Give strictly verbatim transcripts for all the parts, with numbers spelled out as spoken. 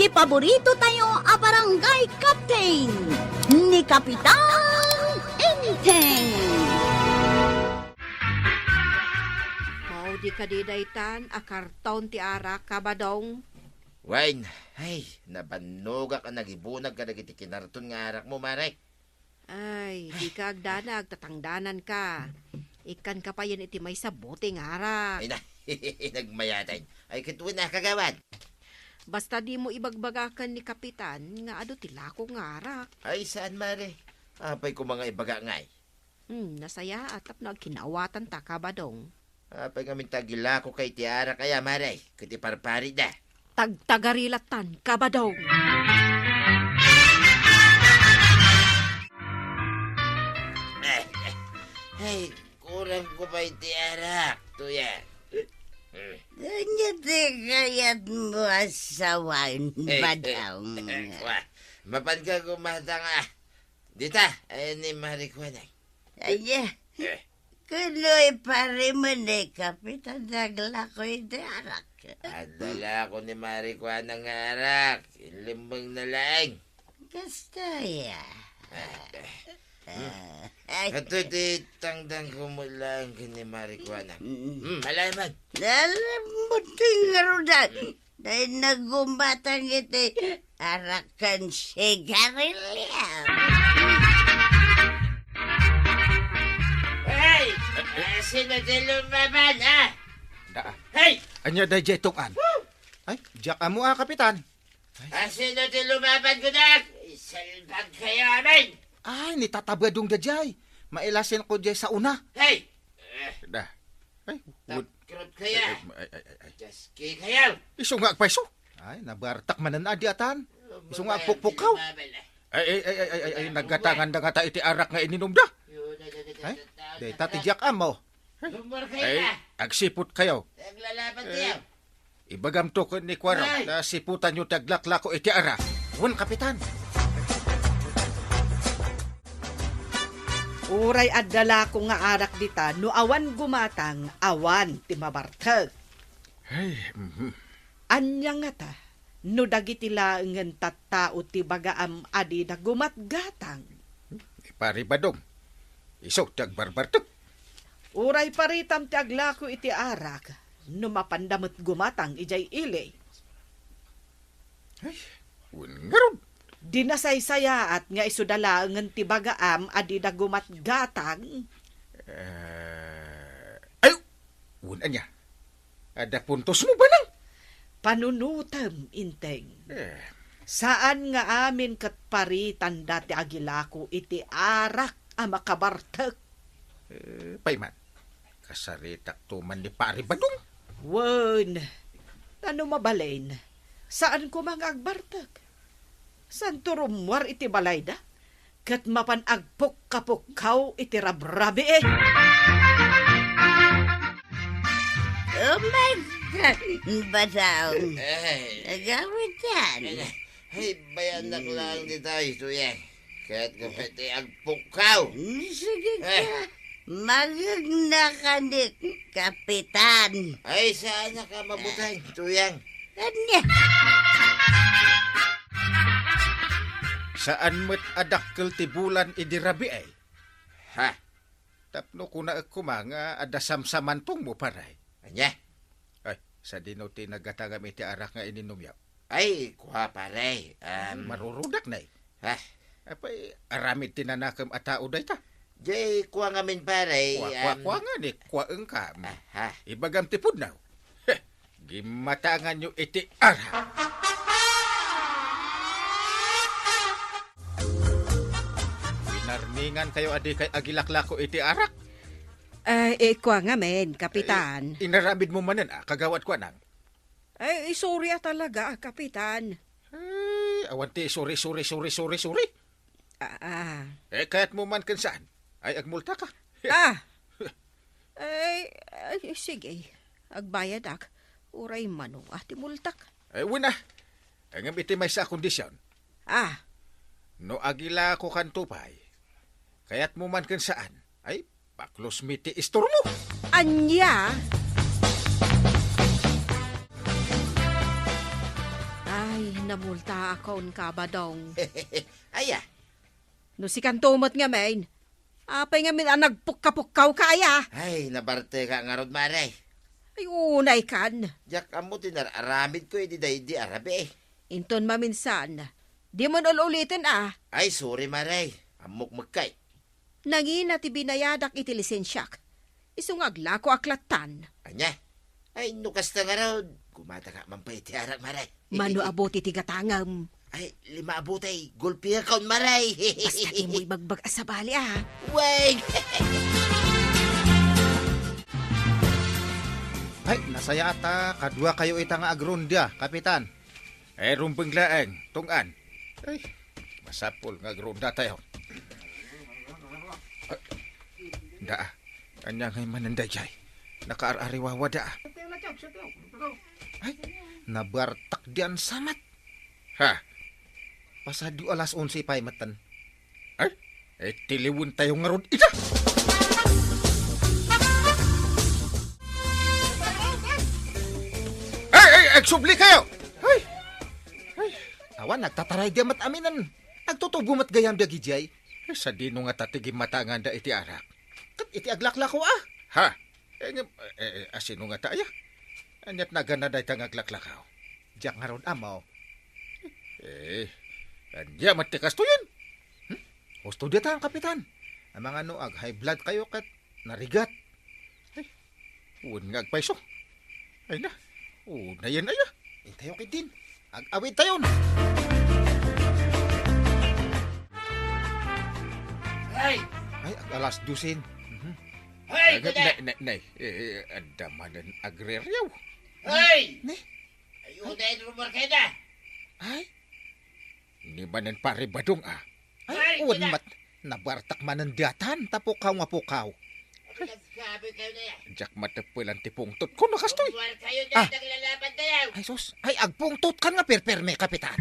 Ti paborito tayo a barangay captain, ni Kapitan Enteng. Maudi kadi daytan a karton ti arak, Kabadong? Wen, ay, nabannogak a nagibunag kadagiti kinarton nga arakmo, Mare. Ay, dika agdanag, ta tangdananka. Ikkanka payen iti maysa bote nga arak. Ay, na, nagmayaten. Ay, ket wen a, kagawad. Basta dimo ibagbaga ken ni Kapitan nga adu ti lako nga arak. Ay, saan, Mare? Apay koma nga ibaga ngay? Hmm, nasayaat tapno agkinawatanta, Kabadong. Apay ngamin ta agilakoka iti arak aya, Mare, ket iparparida? Tagtagari lattan, Kabadong. Ay, kurang ko pa iti arak, Tuyang. Ania ti kayatmo a sawen, Badong? Wa, mapanka gumatang a. Dita, eh, ni Mare Kuanang. Ania? Eh. Kuno iparimen ni Kapitan ti aglako iti arak. Adda lako ni Mare Kuanang nga arak. Inlemmengna laeng. Kasta aya. Eh, eh. Ah, ay. Adtoy ti tangdanko met laeng ken ni Mare Kuanang. Mm. Hmm, alay man. Alam mo, ti ngarudan. Dayta gumatang iti arak ken sigarilyo. Hey! Sino ti lumaban, ha? Da. Hey! Ania daydiay tung-an? Ay, diak ammo a, Kapitan. Ay. Sino ti lumaban, kunak? Isalbag kayo amin! Ay, ni Tata Badong daydiay. Mailasin ko diay saona. Hey! Da. Ay, wud-, Tapkrot kaya. Ay, ay, ay, ay, ay. Jaski kayo. Isu nga agpayso. Ay, nabartak manen adi atan. Isu nga agpukpukaw. Ay, ay, ay, ay, ay, ay, ay, naggatangan da ngata iti arak nga ininom da. Ay, dayta ti diak ammo. Lumor kayo Ay, na. Agsiput kayo. Naglalaban Eh, kayo. Ibagamto ken ni Kuarong Ay! Ta siputanyo ti aglaklako iti arak. Wen, Kapitan. Uray adda lako nga arak dita, no awan gumatang, awan ti mabartek. Ay, mhm. Ania ngata, no dagiti laengen tattao ti bagaam a dida gumatgatang? Ni Pari Badong, isu ti agbarbartek. Uray paritam ti aglako iti arak, no mapanda met gumatang idiay ili. Ay, wen ngarud. Di nasaysayaat nga isuda laengen ti bagaam a dida gumatgatang. Eh, ay, wen ania? Adda puntos mo, Banang? Panunutem, Inteng. Eh. Saan nga amin ket paritanda ti agilako iti arak a makabartek. Eh, pay man. Kasaritak to man ni Pari Badong. Wen, ta no mabalin, saan koma nga agbartek. Santo rummuar iti balayda, ket mapan agpukkapukkaw iti rabrabii. Oh my God, Badong. Eh. Nagawitan. Eh, Ay, bayanak laeng ditoy, Tuyang. Ket kupit ti agpukkaw. Mm, sige ka. Eh. Magegna ka ni Kapitan. Ay, saan ka mabuteng, Tuyang? Kanya. Saan met a dakkel ti bulan idi rabii? Ha? Tapno kunaek koma nga adda samsamantongmo, pare. Ania? Ay, sadino ti naggatangam iti arak nga ininomyo? Ay, kua, pare. Um, Marurudak, nay. Ha? Apay, aramid ti nanakem a tao dayta? Jay, kua ngamin, pare. Kua, kua, um, kua nga ni, kua engka. Aha. Ibagam ti pudno. Heh, gimmatanganyo iti arak. Winarningan kayo a di kay agilaklako iti arak? Eh, eh, kua ngamin, Kapitan. Eh, inaramid mo manen, ah, kagawad ko, anang? Ay, sorry a talaga, Kapitan. Ay, awan ti sorry, sorry, sorry, sorry, sorry. Ah, ah. Eh, kayat mo man ken saan? Ay, agmulta ka. Ah! Ay, ay, sige. Agbayadak. Uray mano, ah, ti multak. Ay, wen a. Ngem iti maysa a kondisyon. Ah. No agilako kanto pay, kayat mo man ken saan, ay, Baklos mi ti istormo. Ania? Ay, Namultaakon, Kabadong. Aya? No sikanto met ngamin, apay ngamin a nagpukkapukkaw ka, aya? Ay, nabarteka ngarud, Mare. Ay, unay kan. Diak ammo ti nar-aramidko idi daydi a rabii. Inton maminsan, di mon ul-uliten a. Ay, sorry, Mare. Ammok mekkay. Nangina ti binayadak iti lisensiak. Isu nga aglakoak lattan. Ania? Ay, no kasta ngarud, gumatangak man pay iti arak, Mare. Mano a bote ti gatangem? Ay, lima a bote, gulpingakon, Mare. Basta dimo ibagbag a sabali, a. Wey! Ay, nasayaat a kaduakayo ita nga agronda, Kapitan. Ay, rumbeng laeng, tunggan. Ay, masapul nga agrondatayo. Ah, da, ania ngay manen daydiay? Nakaar-ariwawada, a. Ay, nabartak dian samat. Ha? Pasado alas onse pay metten. Ay, eh, tiliwentayo ngarud ida. Ay, ay, agsublikayo! Ay! Ay! Awan, nagtatarayda met aminen. Agtutubo met gayam dagidiay. Eh, sadino ngata ti gimmatanganda iti arak? Ket iti aglaklako, a. Ha? Eh, ngem, eh, eh, asino ngata aya? Aniat nagana dayta nga aglaklakaw? Diak ngarud ammo. Eh, ania met ti kastoyen? Hmm? Husto dita, Kapitan. Amangan no ag-high blood kayo ket narigat. Ay, wen nga agpayso. Ay na, unayen aya. Intayo ketdin. Ag-awidtayon. Hey! Ay, ag-alas dosen. Mhm. Hey, Agad, kuya! nay, nay, nay. Eh, eh, adda manen agreriaw. Hey! Ne? Ay, unayen rumor kayo na. Ay? Ni manen Pare Badong, a. Ay, Ay, wen kina- met, nabartak manen diatan, ta pukaw nga pukaw. Ay, nagkabi kayo na yan. Diak mateppelan ti pungtot ko, no kastoy. Rumor kayo na, Ah. naglalaban na yan. Ay, sus. Ay, agpungtot kan nga perperme, Kapitan.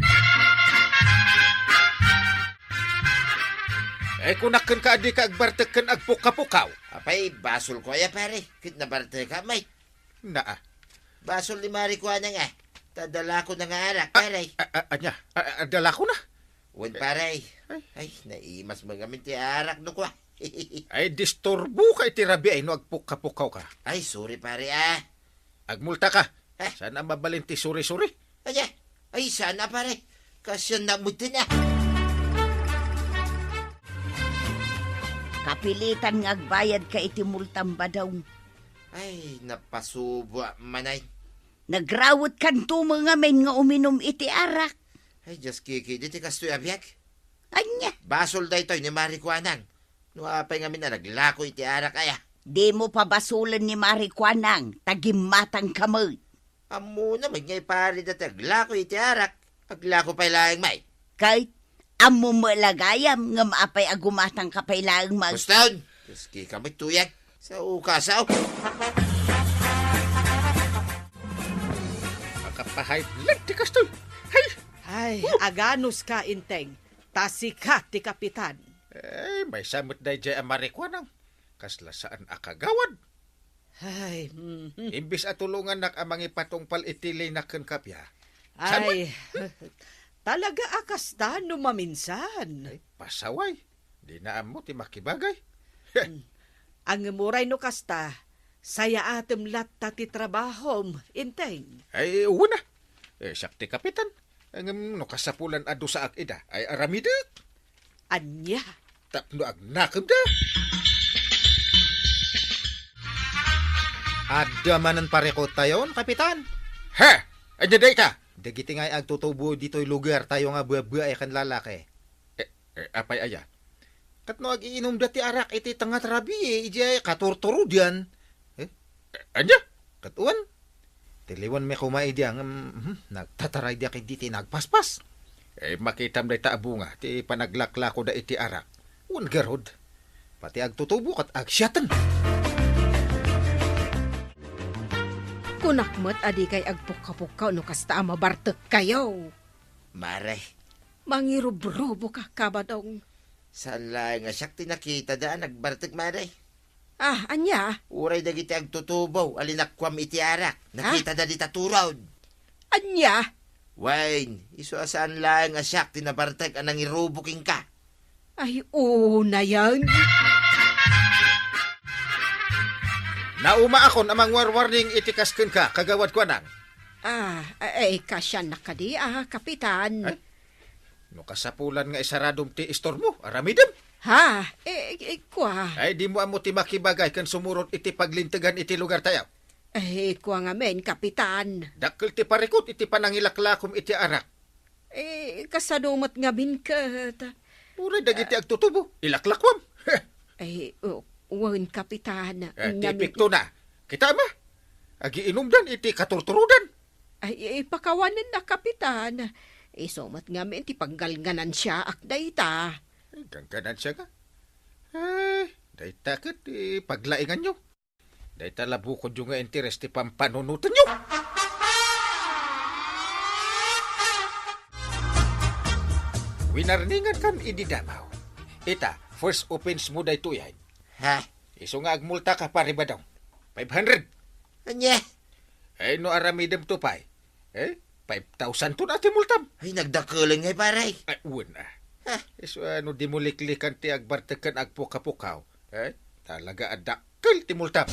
Eh, kunak ken ka, adi ka agbartek ken agpukapukaw. Apay, basol ko aya, pare. Ket nabartek ka, may. Naa. Basol ni Mari Kuanang, a. Ta dalako na nga arak, Ah, pare. ah, ah, ania? Ah, ah, dalako na? Wen, pare. Ay. Ay, naimas mo ngamin ti arak, no, kua. Ay, disturbo ka iti rabii, ay, no agpukkapukaw ka. Ay, sorry, pare, a. Agmulta ka. Eh? Saan a mabalin ti suri-suri? Aya? Ay, sana, pare. Kasyan na mo din, a. Kapilitan nga agbayad ka iti multam, Badong. Ay, napasubo, a, manay. Nagrawet kanto mo ngamin nga uminum iti arak. Ay, just kiki, di ti kastoy a biag. Ania? Basol daytoy ni Mari Kuanang. No apay ngamin a naglako iti arak aya. Dimo pabasolen ni Mari Kuanang, ta gimmatang ka met. Ammona met nga ipari dati aglako iti arak. Aglako pay laeng, may. Kay, ammo met la gayam ngem apay a gumatang ka pay laeng, may. Baston! Kaski ka met tuyag. Sao ka, sao. Makapahay lang ti kastoy. Hay! Ay, aganus ka, Inteng. Ta sika ti kapitan. Eh, maysa met daydiay a Mari Kuanang. Kasla saan a kagawad. Ay, mhm. Imbis a tulongannak a mangipatungpal iti linak ken kappia. Saan Ay, talaga a kasta no maminsan. Ay, pasaway. Dina ammo ti makibagay. Mm. Ngem uray no kasta, sayaatem latta ti trabahom, Inteng. Ay, wen a. Eh, siak ti kapitan. Ngem no kasapulan a dusaak ida, ay aramidek. Ania? Tapno agnakemda. Adda manen parikutayon, Kapitan. Ha? Ania dayta? Dagiti ngay agtutubo ditoy lugartayo nga babae ken lalaki. Eh, eh, apay aya? Ket no agiinumda ti arak iti tengnga ti rabii, idiay katurturodan. Eh? Eh, ania? Ket wen, tiliwenmi koma idi ngem, mhm, nagtataraydiak idi ti nagpaspas. Eh, makitam dayta a bunga ti panaglaklakoda iti arak. Wen garud, pati agtutubo ket agsiaten. Kunak met a dikay agpukkapukkaw no kasta a mabartekkayo. Mare. Mangirubrubo ka, Kabadong. Saan laeng a siak ti nakitada a nagbartek, Mare. Ah, ania? Uray dagiti agtutubo a linakkuam iti arak, Ah? nakitada dita turod. Ania? Wen, isu a saan laeng a siak ti nabartek a nangirubo kenka. Ay, unayen. Naumaakon a mangwarwarning iti kas kenka, Kagawad Kuanang. Ah, ay, kasiannak kadi, ah, Kapitan. Ay, no kasapulan nga isaradom ti istormo, aramidem. Ha? Eh, eh, kua. Ay, dimo ammo ti makibagay ken sumurot iti paglintegan iti lugartayo. Eh, kua ngamin, Kapitan. Dakkel ti parikut iti panangilaklakom iti arak. Eh, kasano met ngamin ket? Uray dagiti agtutubo, ilaklakwam. Eh, o, wen, Kapitan, eh, ti ngamin epektona. Kita ma? Agiinumdan iti katurturodan. Ay, eh, pakawanenna, Kapitan. Isu met ngamin ti panggalnganansiaak dayta. Eh, gangganansia nga? Eh, dayta ket, eh, paglainganyo. Dayta la bukodyo nga interes ti pampanunotenyo. Winarningankan idi Davao. Ita, first offense mo daytoy, ay. Ha? Isu nga agmultaka, Pare Badong. Five hundred. Ania? Ay, no aramidem to pay. Eh, five thousand ton a ti multam. Ay, nagdakelen ngay, pare. Ay, wen, ah. Ha? Isu, ah, no dimo liklikan ti agbartek ken agpukapukaw, eh, talaga a dakkel ti multam.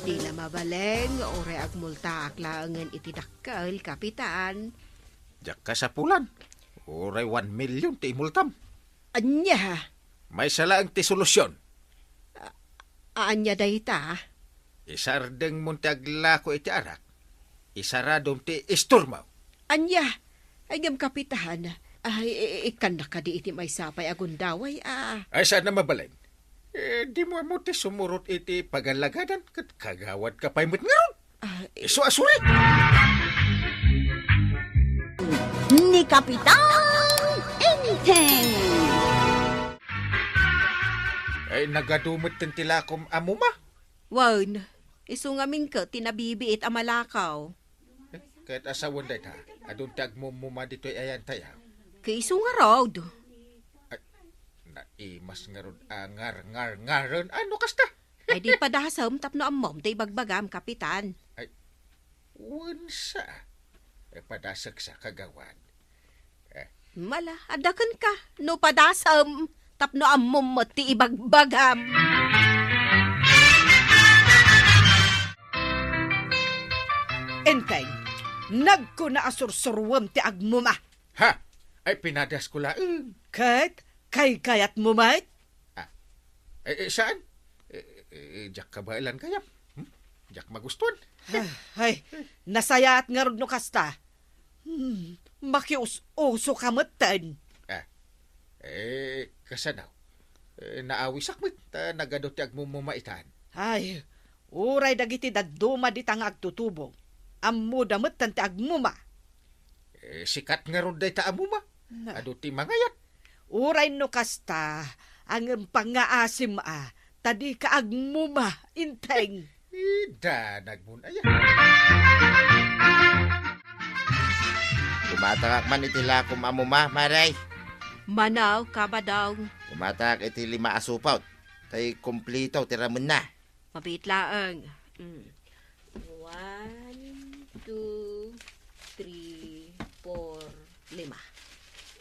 Di la mabalin, uray agmultaak laengen iti dakkel, Kapitan. Diak kasapulan. Uray one million ti imultam. Ania? Maysa laeng ti solusion. A-, ania dayta? Isardengmon ti aglako iti arak. Isaradom ti istormo. Ania? Ay, ngem, Kapitan, ay, i-, ikkannak kadi iti maysa pay a gundaway, a? Ay, saan a mabalin. Eh, dimo ammo ti sumurot iti pagalagadan ket kagawadka pay met ngarud. Ah, eh. Isu a suri. Ni Kapitan Enteng. Ay, nagadu metten ti lakom a muma. Wen, isu ngamin ket ti nabibiit a malakaw. Eh, ket asawen dayta, adun ti agmumuma ditoy ayantayaw. Ket isu ngarud. Ay, naimas ngarud a ngar, ngar, ngaren. Ano kasta? Ay, di padasem tapno ammom ti ibagbagam, Kapitan. Ay, wensa. Eh, padaseksa, kagawad. Eh. Mala, adda kenka, no padasem, tapno ammom met ti ibagbagam. Enteng, nagkuna a sursuruem ti agmuma. Ha? Ay, pinadasko laeng. Ket, kaykayatmo met? Ah, eh, eh, saan? Eh, eh, diak kabaelan kayam. Hmm? Diak magustuan. Ah, ay, nasayaat ngarud no kasta. Hmm, makius-uso ka metten. Ah, eh, kasano? Eh, naawisak met, ta nagadu ti agmumuma itan. Ay, uray dagiti dadduma dita nga agtutubo. Ammoda metten ti agmuma. Eh, sikat ngarud dayta a muma. Na. Adu ti mangayat. Uray no kasta, ngem pangngaasim a, ta dika agmuma, Enteng. Ida, nagmun-aya. Kumatangak man iti lakom a muma, Mare. Manaw, Kabadong. Kumatangak iti lima a supot. Tay kumplito ti ramenna. Mabiit laeng. Mm. One, two, three, four, lima.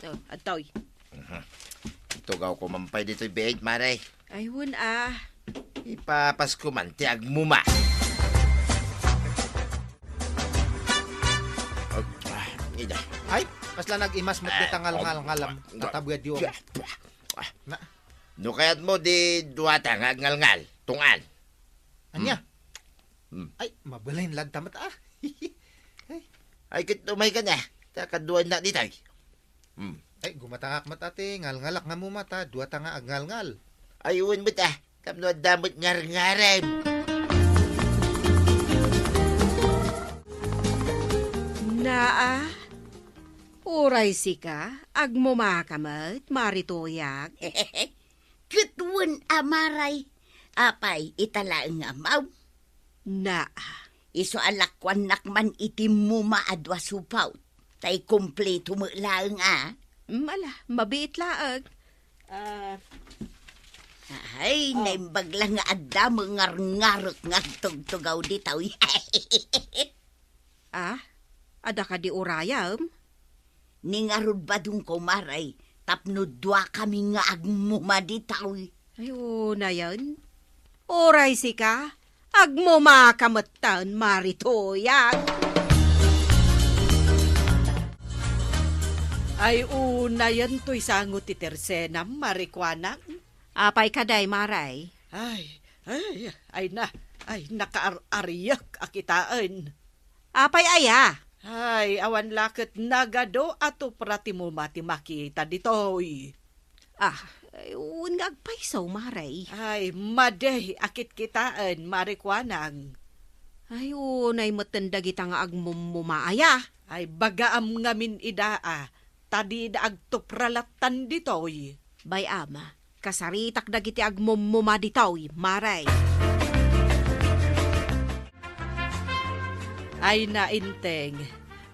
Oh, adtoy. Mhm. Itugawko man pay ditoy biit, Mare. Ay, wen a. Ipapasko man ti agmuma. Ah, ida. Ay, kasla nag-imas met dita ngalngal ngalam. Tatabuadyo. Na, No kayatmo, di duata nga agngalngal, tunggal. Ania? Hmm. Hmm. Ay, mabalin latta met, ah. Ay. Ay, ket umayka na. Ta kaduaennak ditoy. Hmm. Ay, gumatangak met, ate, ngalngalak nga muma ta, duata nga agngalngal. Ay, wen met, ah. Tapno adda met ngarngarem. Naa, uray sika, agmumaka met, Mari Tuyak. Ket wen a, Mare, apay, ita laeng nga ammo? Naa. Isu a lakuannak man iti muma a dua supot, tay kumplito met laeng a. Mala, mabiit laeng. Ah, Ay, Oh. Naimbag lang nga adda mangarngarek nga agtugtugaw ditoy. Ah? Adda kadi urayam? Ni ngarud badongko, Mare, tapno dua kami nga agmuma ditoy. Ay, unayen. Uray sika, agmumaka metten, Mare Tuyang. Ay, unayen toy sango ti tersenam, Mare Kuanang. Apay kadi, Mare? Ay, ay, ay na, ay, nakaar-ariak a kitaen. Apay aya? Ay, awan la ket nagadu a tupra ti muma ti makita ditoy. Ah, ay, wen nga agpayso, Mare. Ay, madi a kitkitaen, Mare Kuanang. Ay, unay metten dagita nga agmumuma aya. Ay, bagaam ngamin ida a, ta dida agtupra lattan ditoy. Bay-am, kasaritak dagiti agmumuma ditoy, Mare. Ay na, Enteng,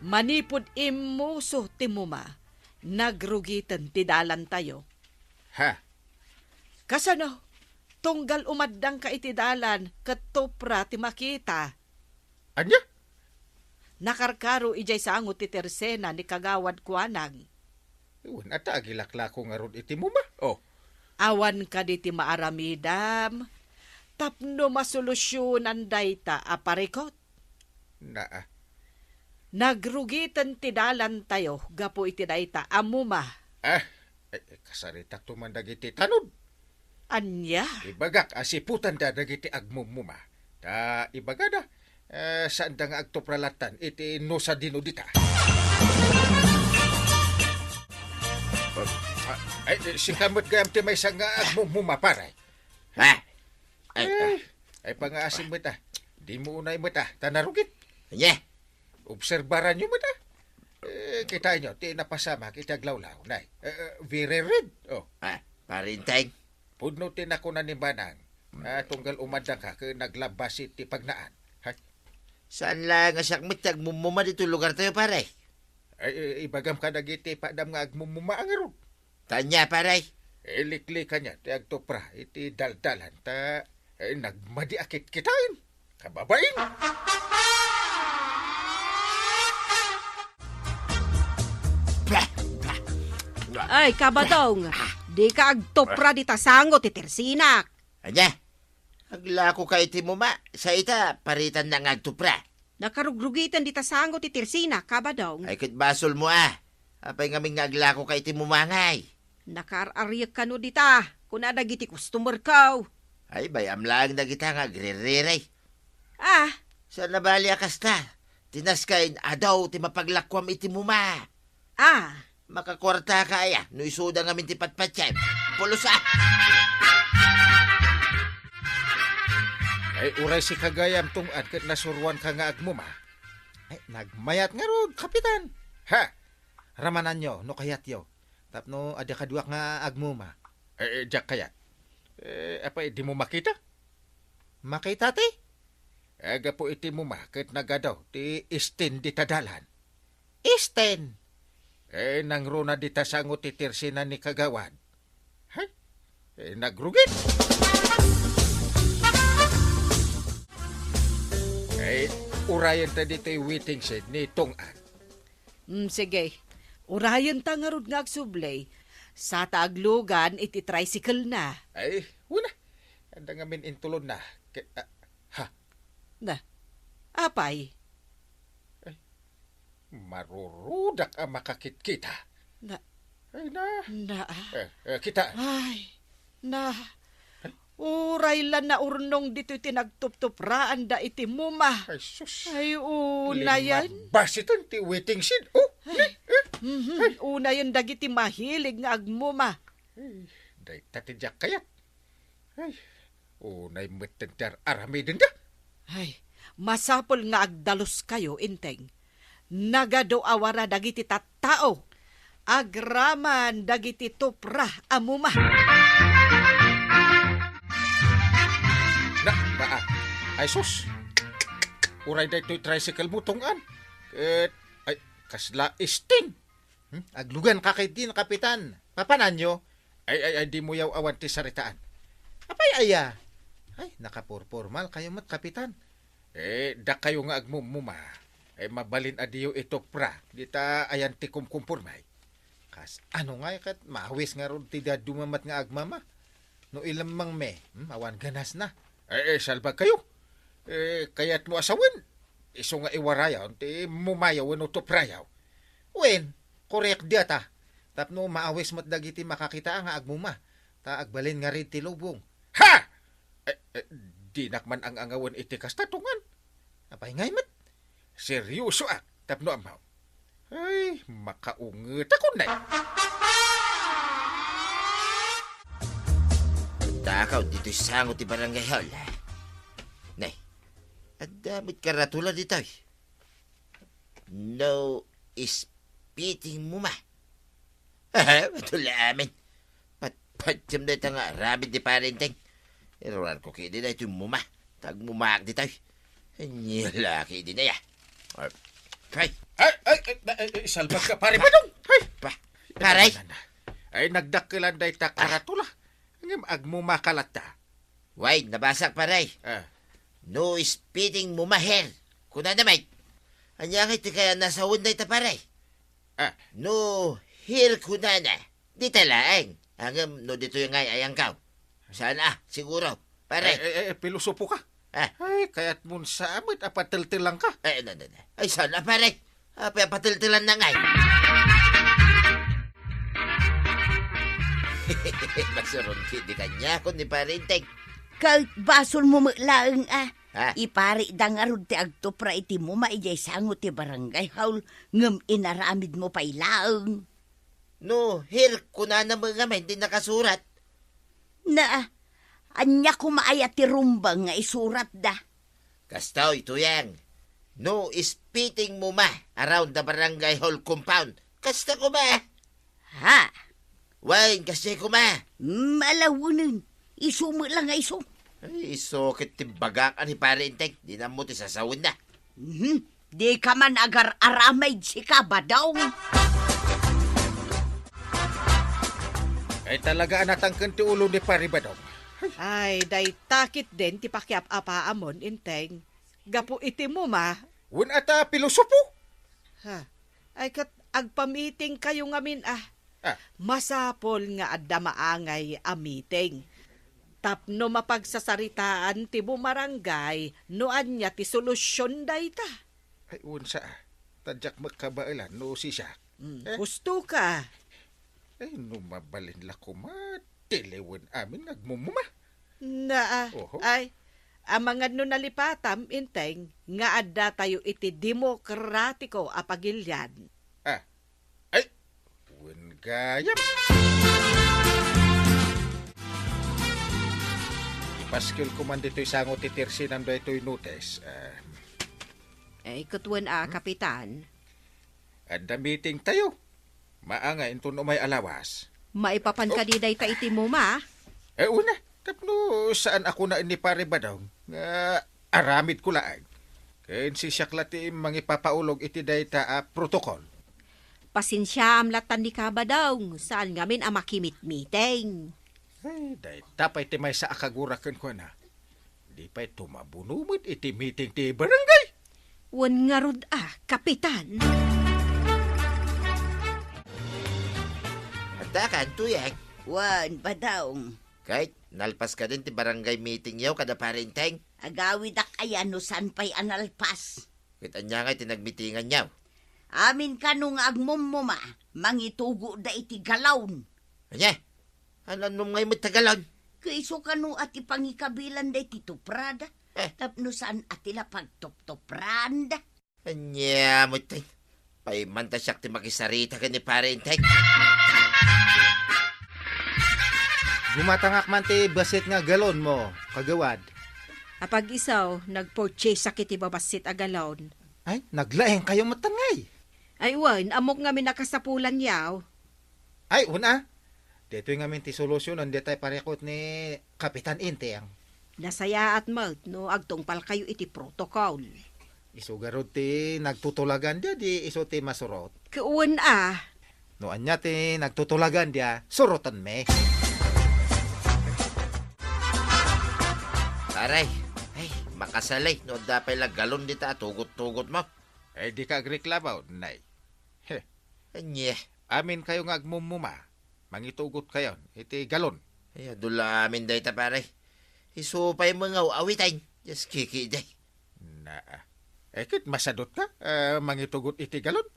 manipud immuso ti muma, nagrugiten ti dalantayo. Ha? Kasano? Tunggal umaddangka iti dalan ket tupra ti makita. Ania? Nakarkaro idiay sango ti tersena ni Kagawad Kuanang. Wen, ata agilaklako ngarud iti muma. Oh. Awan kadi ti maaramidam tapno masolusionan dayta a parikut? Naa. Nagrugiten ti dalantayo gapu iti dayta a muma. Ah, ay, ay, kasaritakto man dagiti tanod. Ania? Ibagak a siputanda dagiti agmumuma. Ta ibagada, eh, saanda nga agtupralatan iti no sadino dita. Ah, ay, eh, sika met gayam ti maysa nga agmumuma, pare. Ha? Ay, eh, ah. Ay, pangaasim met, ah. Dimo unay met, ah. Ta narugit. Ania? Obserbaranyo met, ah. Eh, kitaenyo, ti napasamak iti aglawlaw, nay. Eh, eh, very red. Oh. Ah, Pare Enteng. Pudno ti nakuna ni Manang, ah, tunggal umaddaka ket naglabas iti pagnaan. Hay. Saan la nga siak met ti agmumuma ditoy lugartayo, pare? Ay, eh, ibagam kadagiti padam nga agmumuma a ngarud. Ta ania, pare? Iliklikanyo ti agtupra iti daldalan ta, eh, nagmadi a kitkitaen. Kababain! Ay, Kabadong, dika agtupra dita sango ti tersinak. Ania? Aglakoka iti muma, sa ita, paritanna nga agtupra. Nakarugrugiten dita sango ti tersina, Kabadong. Ay, ket basolmo, a. Apay ngamin nga aglakoka iti muma ngay? Nakaar-ariek kano dita, kuna dagiti customerko. Ay, bay-am laeng dagita nga agririri. Ah. Saan a bali a kasta? Ti naskayen, adu ti mapaglakuam iti muma. Ah. Makakuartaka aya no isuda ngamin ti patpatiem? Pulos a! Ay, uray sika gayam, Tong-an, ket nasuroanka nga agmuma. Ay, nagmayat ngarud, Kapitan. Ha? Ramananyo no kayatyo, tapno adda kaduak nga agmuma. Eh, eh, diak kayat. Eh, apay, dimo makita? Makita ti? Eh, gapu iti muma ket nagadu ti isten dita dalan. Isten? Eh, nangruna dita sango ti tersina ni Kagawad. Hay? Eh, nagrugit. Eh, urayen ta ditoy waiting shed ni Tong-an. Mm, sige. Urayen ta ngarud nga agsubli. Sa ta aglugan iti tricycle na. Ay, wala. Adda ngamin intulod na. Ke-, ah, ha? Na. Apay? Ay, marurudak a makakitkita. Na. Ay, na. Na. Eh, eh, kita. Ay, na. Uray la naurnong ditoy ti nagtuptupraanda iti muma. Ay, sus. Ay, unayen. Limmabas iten ti waiting shed. Oh, ay. Mhm. Ay. Unayen dagiti mahilig nga agmuma. Ay, dayta ti diak kayat. Ay, unay metten ti ar-aramidenda. Ay, masapul nga agdaluskayo, Enteng. Nagadu a wara dagiti tattao agraman dagiti tupra a muma. Na, na, ah. Ay, sus. Uray daytoy tricycle mo, Tong-an. Ket, ay, kasla isting. Hmm? Agluganka ketdin, Kapitan. Papananyo? Ay, ay, ay, dimo yaw-awan ti saritaan. Apay aya? Ay, nakapurpormal kayo met, Kapitan. Eh, dakayo nga agmumuma. Eh, mabalin a diyo itupra, dita ayan ti kumkumpormay. Kas ano ngay ket maawis ngarud ti dadduma met nga agmama? No ilemmengmi, hmm, awan ganasna. Eh, eh, salbag kayo. Eh, kayatmo a sawen? Isu nga iwarayaw ti mumayaw wenno tuprayaw. Wen, korek diata. Tapno maawis met dagiti makakita nga agmuma, ta agbalin ngarud ti lubong. Ha! Eh, eh, dinak man ang-angawen iti kasta, tungan. Apay ngay met? Seryosoak tapno ammom. Ay, makaungetakon, nay. Takaw ditoy sango ti barangay hall. Nay, adda met karatula ditoy. No spitting muma. Matula amin. Pat-, patiem dayta nga aramid ni Pare Enteng. Iruar ko kidi daytoy muma. Tagmumaak ditoy. Ania la kidi na ya. Ay. Ay, ay, ay, ay, ay, salbag ka, Pare Badong. Ay. Pa-, Pare? Ay, nagdakkelan dayta karatula. Ngem agmumaka latta. Way, nabasak, pare. Ah. No spitting muma here. Kunana met. Ania ngay ti kaya nasawen dayta, pare? Ah. No here kunana. Dita laeng. Ngem no ditoy ngay ayangkaw. Saan a, siguro. Pare. Eh, eh, eh, pilosopo ka. Ah. Ay, kayatmon sa met a pateltelan ka. Eh, na, na, na. Ay, saan a, pare? Apay a pateltelan na ngay. Masuron kidi kaniak ni Pare Enteng. Ket basolmo met laeng a. Ha? Iparida ngarud ti agtupra iti muma idiay sango ti barangay hall ngem inaramidmo pay laeng. No here kunana met ngamin ti nakasurat. Na, ania koma aya ti rumbeng nga isuratda? Kastoy, Tuyang. No spitting muma around the barangay hall compound. Kasta koma. Ha? Wen, kasta koma. Mm, alawenen. Isu met la nga isu. Ay, isu ket ti bagak a ni Pare Enteng. Dina ammo ti sasawenna. Mhm. Dika man agar-aramid, sika, Badong. Ay, talaga a natangken ti ulo ni Pare Badong. Ay, dayta ketdin ti pakiap-apaamon, Enteng. Gapu iti muma. Wen a ta pilosopo? Ha? Ay, ket agpamitingkayo ngamin a. Ah. Masapul nga adda maangay a miting. Tapno mapagsasaritaan ti bumarangay no ania ti solusion dayta. Ay, unsa a. Ta diak met kabaelan no siak. Mm, eh? Husto ka. Ay, no mabalin la koma, tiliwen amin nga agmumuma. Naa, oho. Ay, amangan no nalipatam, Enteng, nga adda tayo iti demokratiko a pagilian. Ah, ay, wen gayam. Ipaskil ko man ditoy sango ti tersinam daytoy notes. Ah. Eh, ket wen a, hmm? Kapitan. Adda meeting tayo. Maangay inton umay a lawas. Maipapan kadi dayta iti muma? Eh, una, tapno saan a kunaen ni Pare Badong nga aramid ko laeng. Ken siak la ti mangipapaulog iti dayta a protocol. Pasensiaam lattan ni Kabadong, saan ngamin a makimitmiting. Ay, dayta pay ti maysa a kagura kenkuana. Di pay tumabuno met iti meeting ti barangay. Wen ngarud a, Kapitan. Adda kan, Tuyang? Wen, Badong. Ket, nalpas kadin ti barangay meetingyo kada Pare Enteng? Agawidak aya no saan pay a nalpas. Ket ania ngay ti nagmitinganyo? Amin kano nga agmumuma, mangitugoda iti galon. Ania? Haan-annom ngay met ta galon? Ket isu kano a ti pangikabilanda iti tuprada, eh, tapno saan a ti la pagtuptupranda. Ania met, tay? Paimanta siak ti makisarita ken ni Pare Enteng. Gumatangak man ti bassit nga galon mo, kagawad. Apag-isu, nagpurchase-ak iti babassit a galon. Ay, naglaeng kayo met ngay. Ay, wen, ammok ngamin a kasapulanyo. Ay, una. Daytoy ngamin ti solusionen daytay parikut ni Kapitan Enteng. Nasayaat met no agtungpalkayo iti protocol. Isu garud ti nagtutulagan dia, di isu ti masurot? Ket wen a. No ania ti nagtutulagan dia, surotenmi. Pare, ay, makasalay no adda pay la galon dita a tugot-tugotmo. Ay, dika agreklamo, Nay. Heh. Ania? Aminkayo nga agmumuma, mangitugotkayon iti galon. Ay, adu la amin dayta, pare. Isu pay met nga aw-awiten. Dios, kiki, day. Naa. Eh, ket masadutka, eh, mangitugot iti galon?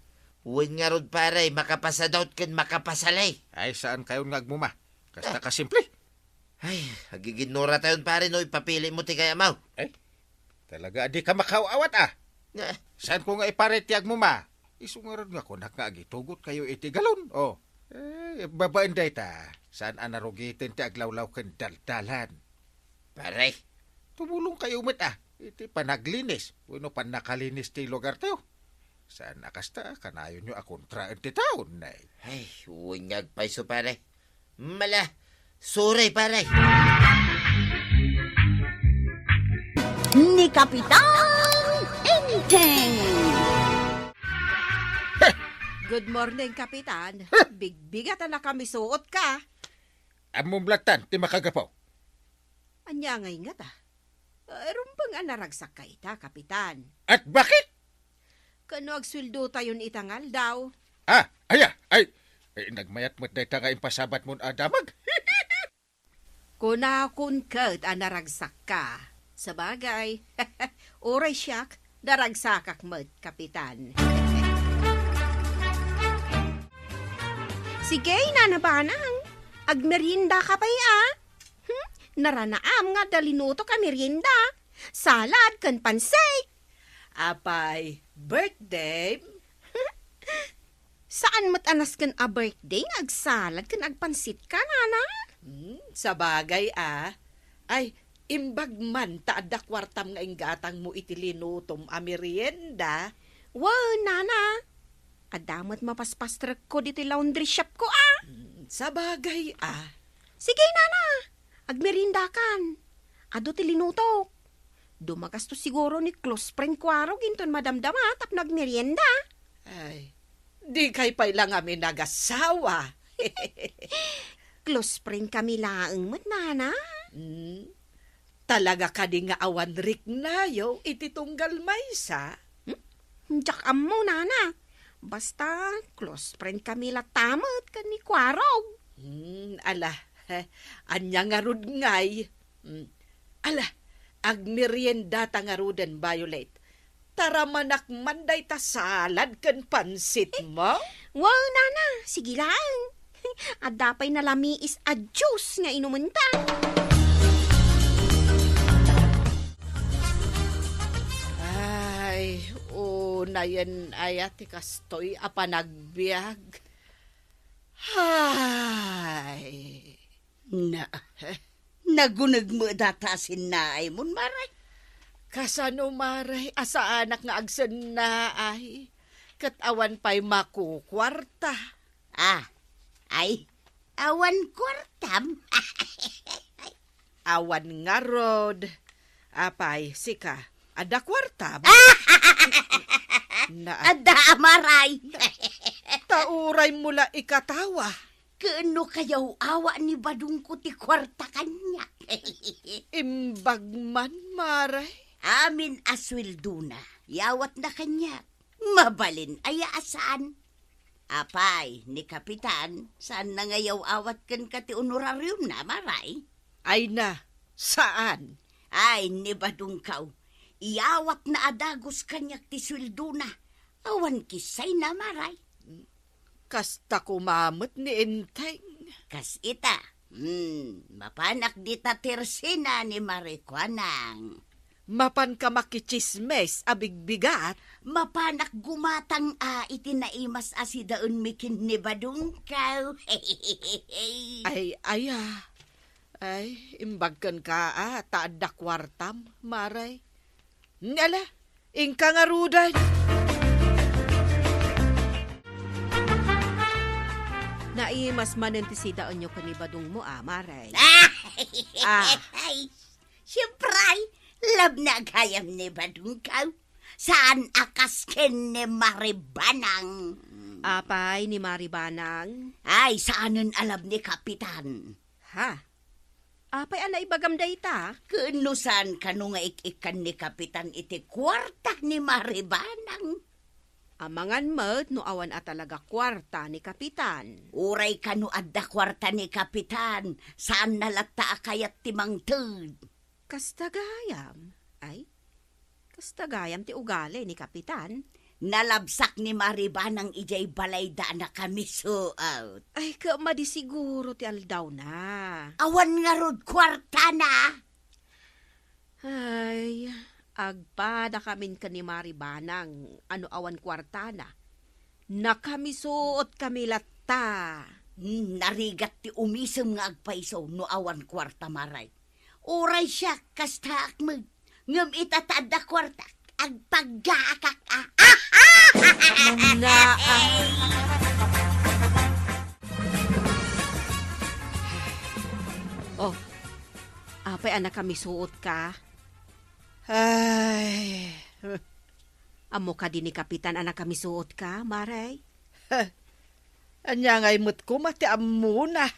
Wen ngarud, pare, makapasadut ken makapasalay. Ay, saankayon nga agmuma. Kasta ka simple. Ay, agiginnuratayon, pare, no ipapilim ti kayatmo. Ay, talaga a dika makaaw-awat, a. Eh. Saanko nga ipare ti agmuma? Isu ngarud nga kunak nga agitugotkayo iti galon, o. Eh, babaen dayta, saan a narugiten ti aglawlaw ken daldalan. Pare. Tumulongkayo met, a, iti panaglinis wenno pannakalinis ti lugartayo. Saan a kasta, kanayonyo a kontraen ti tao, Nay. Ay, wen nga agpayso, pare. Mala, suray, pare. Ni Kapitan Enteng. Good morning, Kapitan. Bigbigat a nakamisuotka. Ammom lattan ti makagapu. Ania ngay ngata? Eh, rumbeng a naragsakka ita, Kapitan. At bakit? Kano agsueldotayon ita nga aldaw? Ah, aya, ay, eh, nagmayat met dayta nga impasabatmon a damag. Kunakon ket a naragsakka. Sabagay, uray siak, naragsakak met, Kapitan. Sige, Nana Banang, agmeriendaka pay, a. Hmm? Naranaam nga adda linutok a merienda. Salad ken pansit. Apay, birthday? Saan met a nasken a birthday nga agsalad ken agpansitka, Nana? Hmm, sabagay, a. Ay, imbag man ta adda kuartam nga inggatangmo iti linutom a merienda. Wen, Nana. Adda met mapaspastrekko ditoy laundry shopko, a. Hmm, sabagay, a. Sige, Nana. Agmeriendakan. Adu ti linutok. Dumagastos siguro ni close friend ko arog inton madamdama tapno agmerienda. Ay, dikay pay la ngamin nagasawa. Close friend kami laeng met, Nana. Hmm? Talaga kadi nga awan riknayo iti tunggal maysa? Hmm? Diak ammo, Nana. Basta, close friend kami latta met ken ni Kuarog. Hmm, ala, ania ngarud ngay? Hmm. Ala, agmeriendata ngaruden, Violet. Taramanak man dayta salad ken pansitmo? Wow, Nana, sige laeng. Adda pay nalamiis a juice nga inumenta. Ay, unayen aya ti kastoy a panagbiag? Ay. Na, naguneg met data a sennaaymo, Mare? Kasano, Mare, a saanak nga agsennaay? Ket awan pay makukuarta. Ah, ay, awan kuartam? Awan ngarud. Apay, sika, adda kuartam? Na, adda, Mare. Ta uraymo la ikatawa. Ken no kayaw-awa ni badongko ti kuarta kaniak. Imbag man, Mare. Amin a sueldona, yawatna kaniak. Mabalin aya a saan? Apay, ni Kapitan, saanna nga yaw-awat kenka ti honorariumna, Mare? Ay na, saan? Ay, ni badongko, iyawatna a dagus kaniak ti sueldona. Awan kissayna, Mare. Kasta koma met ni Enteng. Kas ita, hmm, mapanak dita tersena ni Mare Kuanang. Mapanka makitsismis a bigbigat? Mapanak gumatang a iti naimas a sidaenmi ken ni badongko. Ay, aya. Ay, imbag kenka a ta adda kuartam, Mare. Ala, inka ngaruden. Naimas manen ti sidaenyo ken ni badongmo, a, Mare. Ah. Ay, siempre, labna gayam ni badongko. Saan a kas ken ni Mare Banang. Apay ni Mare Banang? Ay, saanen a lab ni Kapitan. Ha? Apay a naibagam dayta? Ken no saan kano nga ik-ikkan ni Kapitan iti kuarta ni Mari Banang? Amangan met no awan a talaga kuarta ni Kapitan. Uray kano adda kuarta ni Kapitan, saanna latta a kayat ti mangted. Kasta gayam? Ay, kasta gayam ti ugali ni Kapitan? Nalabsak ni Mari Banang idiay balayda a nakamisuot. Ay, ket madi siguro ti aldawna. Awan ngarud kuartana. Ay, agpadakamin ken ni Mari Banang a no awan kuartana. Nakamisuot kami latta. Hmm, narigat ti umisem nga agpayso no awan kuarta, Maray. Uray siak, kastaak met. Ngem ita ta adda kuarta, agpaggaakak a. Na, ah. Oh, apay a nakamisuot ka? Ay. Ammo kadi ni Kapitan a nakamisuot ka, Maray? Ania ngay met koma ti ammona?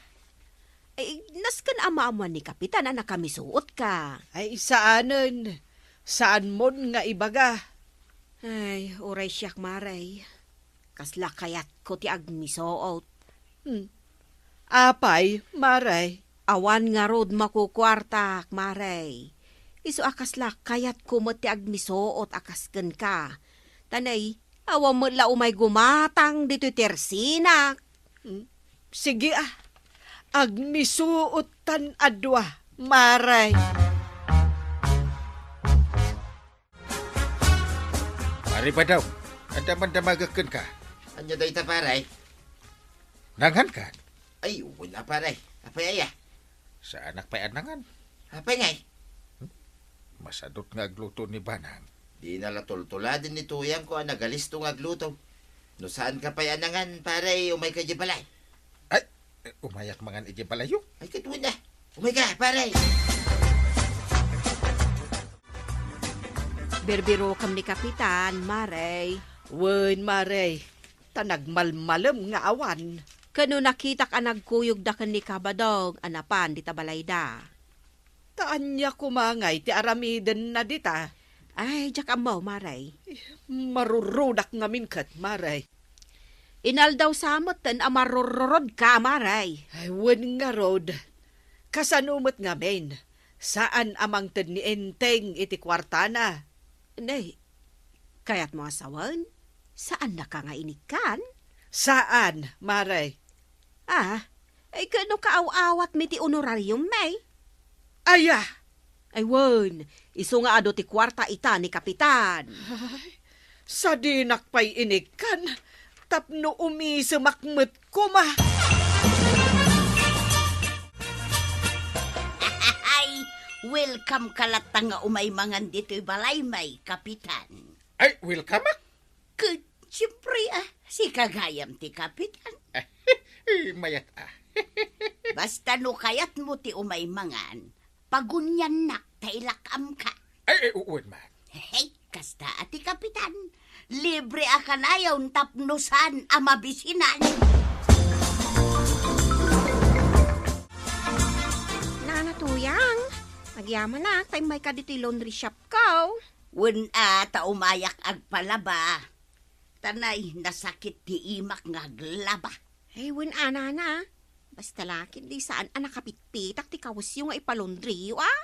Ay, nasken a maammoan ni Kapitan a nakamisuot ka. Ay, saanen. Saanmon nga ibaga. Ay, uray siak, Maray. Kasla kayatko ti agmisuot. Hmm. Apay, Maray? Awan ngarud makukuartak, Maray. Isu a kasla kayatko met ti agmisuot a kas kenka. Ta nay, awan met la umay gumatang ditoy tersinak. Hmm? Sige a, agmisuottan a dua, Maray. Pare Badaw, adda man damagek kenka. Ania dayta, pare? Nangankan? Ay, wen a, pare. Apay aya? Saanak pay a nangan. Apay ngay? Hmm? Masadut nga agluto ni Banang. Dina la tultuladen ni Tuyangko a nagalisto nga agluto. No saanka pay a nangan, pare, umayka idiay balay. Ay, umayak mangan idiay balayo. Ay, ket wen a. Umayka, pare. Birbirokam ni Kapitan, Maray. Wen, Maray. Ta nagmalmalem nga awan. Ken no nakitak a nagkuyogda ken ni Kabadong a napan dita balayda. Ta ania koma ngay ti aramidenna dita? Ay, diak ammo, Maray. Marurudak ngamin ket, Maray. Inaldaw sa metten a marururod ka, Maray. Ay, wen ngarud. Kasano met ngamin? Saan a mangted ni Enteng iti kuartana. Nay, kayatmo a sawen? Saannaka nga inikkan? Saan, Maray. Ah, ay, ket no kaaw-awatmi ti honorarium, Nay? Aya! Ay, wen, isu nga adu ti kuarta ita ni Kapitan. Ay, sadinak pay inikkan, tapno umisemak met koma. Ay, welcome ka latta nga umay mangan ditoy balaymi, Kapitan. Ay, welcome, ah? Ket, siyempre, ah, sika gayam ti Kapitan. Mayat, ah. Basta no kayatmo ti umay mangan, paguniannak ta ilak-amka. Ay, ay, wen man. Hey, kasta a ti Kapitan. Libre a kanayon tapno saan a mabisinan. Nana Tuyang, agyamanak ta immayka ditoy laundry shop ko. Wen a, ta umayak agpalaba. Ta nay, nasakit ti imak nga aglaba. Ay, wen a, nana. Basta la ket di saan a nakapitpitak ti kawesyo nga ipalaundriyo, a?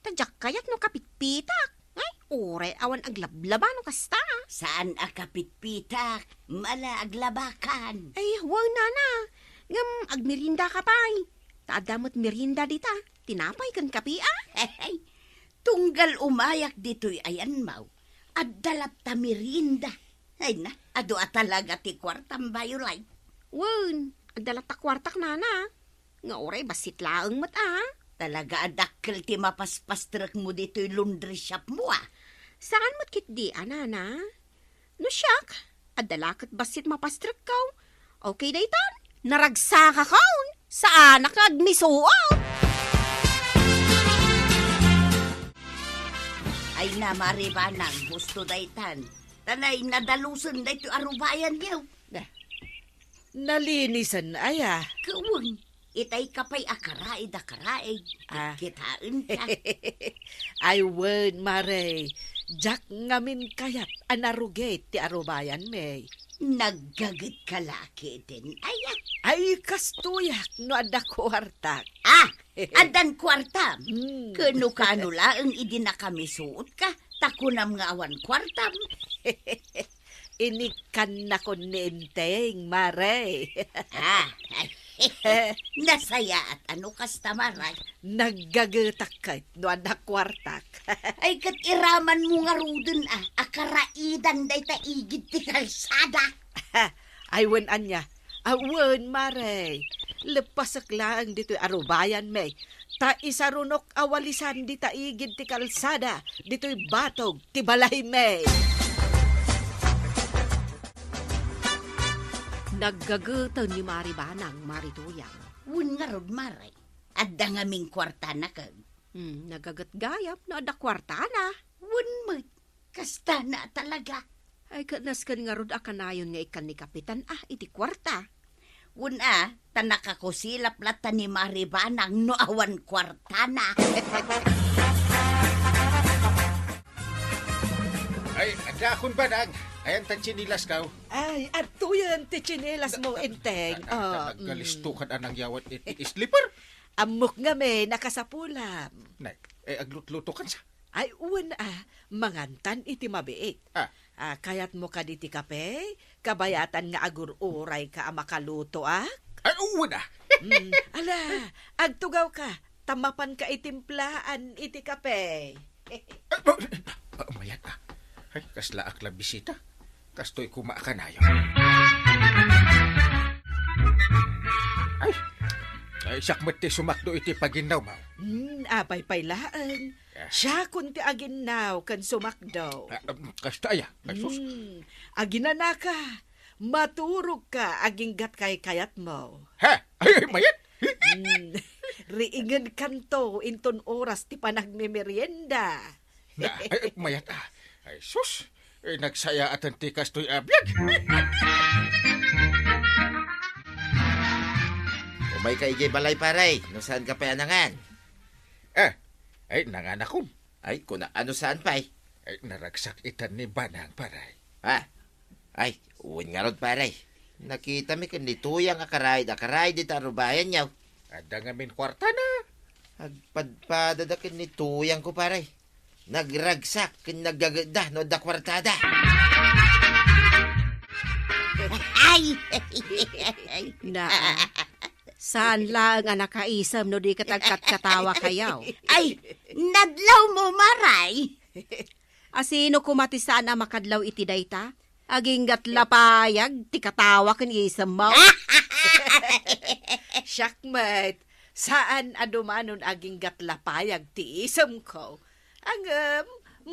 Ta diak kayat no kapitpitak. Ay, uray awan aglablaba no kasta. Saan a kapitpitak, mala aglabakan. Ay, wen, nana. Ngem agmeriendaka pay. Ta adda met merienda dita. Tinapay ken kape, a? Tunggal umayak ditoy ayanmaw, adda latta merienda. Ay na, adu a talaga ti kuartam, Bayolay. Wen, adda latta kuartak, nana. Nga uray bassit laeng met, a. Talaga a dakkel ti mapaspastrekmo ditoy laundry shopmo, a. Saan met ketdi, a, nana? No siak, adda la ket bassit mapastrekko. Okay daytan, naragsakakon, saanak nga agmisuot. Ay na, Mari Banang, husto daytan. Ta nay, nadalusen daytoy a rubayanyo. Na, nalinisen, aya? Ket wen, itay ka pay a karaid a karaid, Ah. Kitaenka. Ay, wen, Mare, diak ngamin kayat a narugit ti arubayanmi. Naggagetka la ketdin, aya? Ay, kastoyak no adda kuartak. Ah, addan kuartam? Hmm. Ken no kaano laeng idi nakamisuotka, ta kunam nga awan kuartam? Inikkannakon ni Enteng, Mare. Ah, ay. Nasayaat a no kasta, Mare. Naggagetak ket no adda kuartak. Ay, ket iramanmo ngaruden a, a karaidan dayta igid ti kalsada. Ay, wen ania? Awen, Mare. Leppasek laeng ditoy arubayanmi. Ta isarunok a walisan dita igid ti kalsada, ditoy batog ti balaymi. Naggageten ni Mari Banang, Mari Tuyang. Wen ngarud, Mare. Adda ngamin kuartana ken. Hmm, nagaget gayam no adda kuartana. Wen met. Kastana talaga. Ay, ket nasken ngarud a kanayon nga ikkan ni Kapitan, ah, iti kuarta. Wen a, ta nakakusilap latta ni Mari Banang no awan kuartana. Ay, adda akon Banang. Ayan ta tsinelas kaw. Ay, adtoyen ti tsinelasmo, Enteng. Ah, naggalisto mm. Kad anang yawat iti slipper. Ammok ngamin a kasapulam. Nay, eh, aglutluto kansa? Ay, wen a, mangantan iti mabiit. Ah. Ah, kayatmo kadi ti kape? Kabayatan nga agur-urayka a makalutoak? Ay, wen a. Mm, ala, agtugawka, ta mapanka itimplaan iti kape. Ay, oh, ah, mayat a. Ay, kasla ak la bisita. Kastoy koma a kanayon. Ay, ay, siak met ti sumakdo iti paginnaw, maw. Hmm, apay pay laeng. Ah. Siakon ti aginnaw ken sumakdo. Ah, um, kasta aya, ay sus. Hmm, aginanaka, maturogka aginggat kaykayatmo. Ha? Ay, ay, mayat? Hmm, riingenkanto inton oras ti panagmemerienda. Na, ay, ay, mayat a. Ay, sus. Eh, nagsayaatan ti kastoy a biag. Umayka idiay balay, pare, no saanka pay a nangan. Ah, ay, nanganakon. Ay, kuna, ano saan pay? Ay, naragsak itan ni Banang, pare. Ah, ay, wen ngarud, pare. Nakitami ken ni Tuyang a karaid a karaid ita arubayanyo. Adda ngamin kuartana. Agpadpadada ken ni Tuyangko, pare. Nagragsak ken naggagetda no adda kuartada. Ay! Na, saan laeng a nakaisem no di ket agkatkatawa kayo? Ay, nadlawmo, Maray. A sino koma ti saan a makadlaw iti dayta? Aginggat lapayag ti katawa ken isemmo. Siak met, saan a dumanon aginggat lapayag ti isemko. Ngem,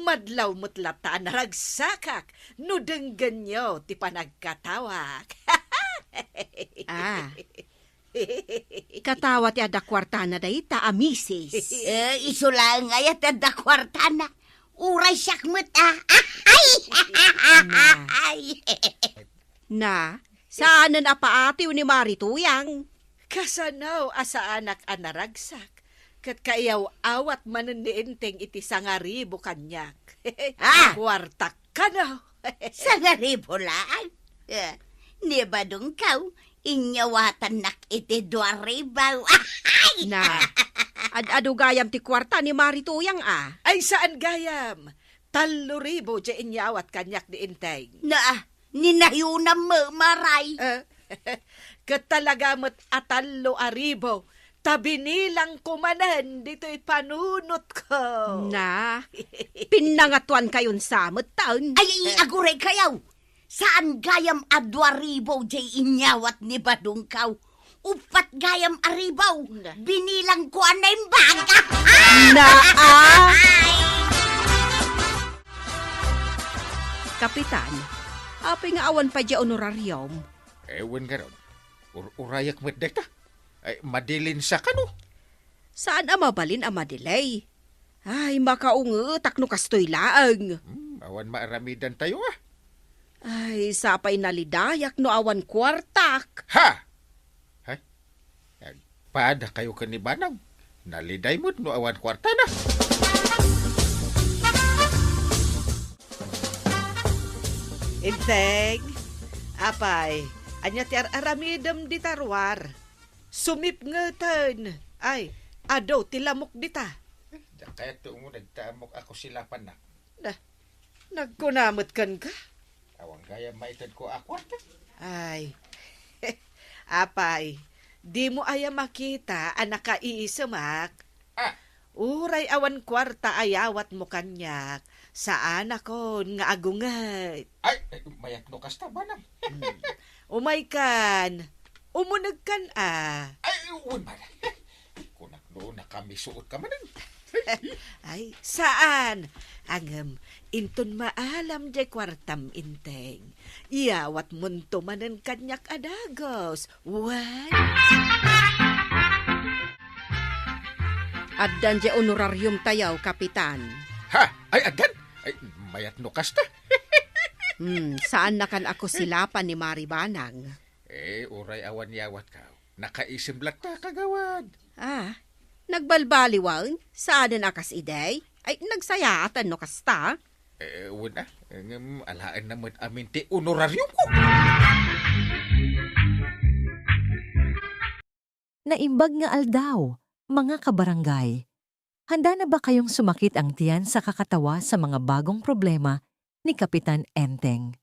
madlaw met latta a naragsakak no denggenyo ti panagkatawak. Ah, katawa ti adda kuartana dayta a misis. Eh, isu laeng aya ti adda kuartana. Uray siak met, ah. Ay! Na. Ay! Na, saanen a paatiw ni Mari Tuyang. Kasano a saanak a naragsak, ket kaiyaw-awat manen ni Enteng iti sangaribu kaniak. Ah! Kuartak kano? Sangaribu laeng? Eh, ni Badongkaw, inyawatannak iti dua ribu. Ay! Na, ad-adu gayam ti kuarta ni Mari Tuyang a. Ay, saan gayam. Tallo ribu ti inyawat kaniak ni Enteng. Na, ni nayunam met, Maray. Eh, ket talaga met a tallo a ribu, ta binilangko manen ditoy panunotko. Na, pinnangatuan kayon sa met taen. Ay, ay, aguray kayaw. Saan gayam a dua ribu jay inyawat ni Badongkaw. Uppat gayam a ribu. Na. Binilangko a naimbag. Na, ah. Ay! Kapitan, apay nga awan pay jay honorarium? Eh, wen ngarud. Ur-urayak met dayta. Ay, madilinsa kano? Saan a mabalin a madilay? Ay, makaungetak no kastoy laeng. Hmm, awan maaramidantayo, ah. Ay, sapay nalidayak no awan kuartak. Ha? Ay, ay, Padakayo ken ni Banang. Naliday met no awan kuartana. Enteng, apay, ania ti ar-aramidem dita ruar? Sumipngeten. Ay, adu ti lamok dita. Diak kayat ti umuneg ta ammok a kusilapannak. Da, nagkuna met kenka? Awan gayam maitedko a kuarta. Ay, apay, dimo aya makita a nakaiisemak? Ah. Uray awan kuarta a yawatmo kaniak, saanakon nga agunget. Ay, ay, mayat no kasta, Banang. Hmm. Umaykan, umunegkan a. Ay, wen, Banang. Kunak no nakamisuot ka manen. Ay, saan. Ngem, inton maalam diay kuartam, Enteng, iyawatmonto manen kaniak a dagus. Wen? Addan diay honorariumtayo, Kapitan. Ha? Ay, addan? Ay, mayat no kasta. Hmm, saannakan a kusilapan ni Mari Banang. Eh, uray awan yawatko, nakaisem latta, kagawad. Ah, nagbalbaliwen? Saanen a kas idi? Ay, nagsayaatan no kasta. Eh, wen a, ngem alaenna met amin ti honorariumko. Naimbag nga aldaw, mga kabarangay. Handa na ba kayong sumakit ang tiyan sa kakatawa sa mga bagong problema ni Kapitan Enteng?